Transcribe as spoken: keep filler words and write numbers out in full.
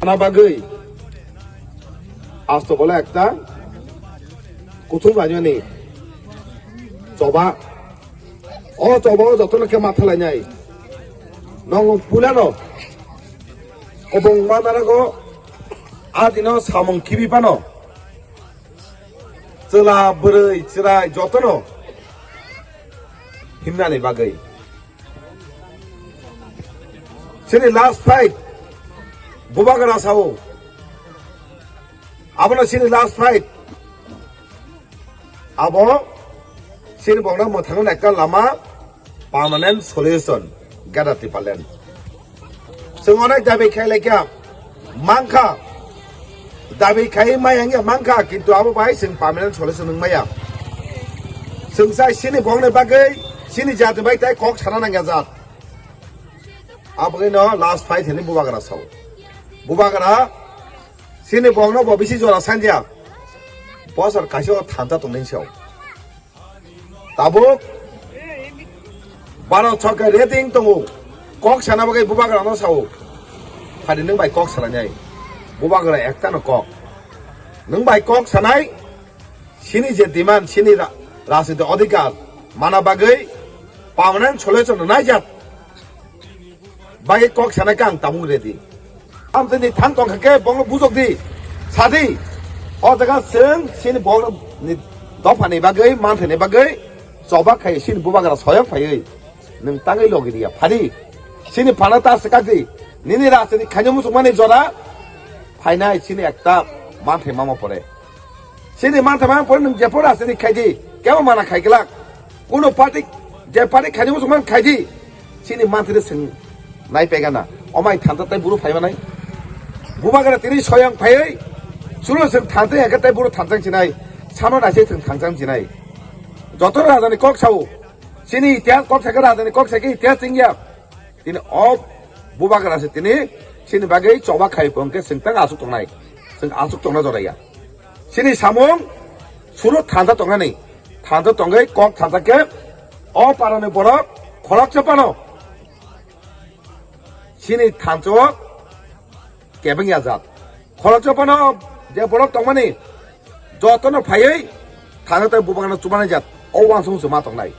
Ana bagwi asto bola ekta kuthum rajani choba. O choba o jotono khe matha lainai. Nong pulano obong manarago adino samung kibi pano. Chwla, bwrwi, chwrai jotono himnani bagwi. Chini last fight, Bubagra sao. Abono chini last fight. Abo chini bokno mwthangna ekta lama, permanent solution, Greater Tipraland. Chwng onek dabi khai laikha, mankha. Dabi khai maya wngya mankha, kintu abo bai chwng permanent solution wng maya. Chwng sai chini bokni bagwi, chini jati bai tai kok sana nangya jat. Aboni no last fight hini Bubagra sao. Bubagra chini bokno bo bisi jora sanja. Bosor kaisa o thanta tongni sao. Tabuk Bharat Sarkar rating tongo. Kok sana bagwi Bubagra no sao. Phadi nwng bai kok sanai. Bubagra ekta no kok. Nwng bai kok sanai. Chini je demand, chini ra-, rajniti odhikar mana bagwi permanent solution naijak. Bagwi kok sana khe ang tabuk ready. Amtwini thang tongkha khe bokno bujok di, sadi. O jaga chwng chini bokni dophani bagwi, manthani bagwi choba khai chini Bubagra soyang phaiwi nwng tangwi logi diya phadi. Chini phana ta swkak di, nini rajniti khaina muchungmani jora phainai chini ekta manthai mama pore. Chini manthai mama pore nwng jepho rajniti khaidi, kebo mana khai glak. Kuno party, je party khaidi muchungman khaidi. Chini manthai de swng nai pegana. Omai thanta tai buru phaimanai. Bubagra tini soyang phaiwi. Sulo swng thanta yakhe tai buru thangchang chinai. Sano naisai swng thangchang chinai. Joto rajani kok sao. Chini itihas kok sakhe rajani kok sakhe itihas chingya. Tini o Bubagra se tini chini bagwi choba khai pon khe chwng tang asuk tongnai. Chwng asuk tongna joraya. Chini samung suru thanta tongnani. Thanta tongwi kok thanta khe o parani borok khoroksa pano chini thansa o kebeng ya jat. Khoroksa pano je borok tongmani jotono phaiwi thana tai Bubagrano chubanai jat. O wansong se ma tongnai.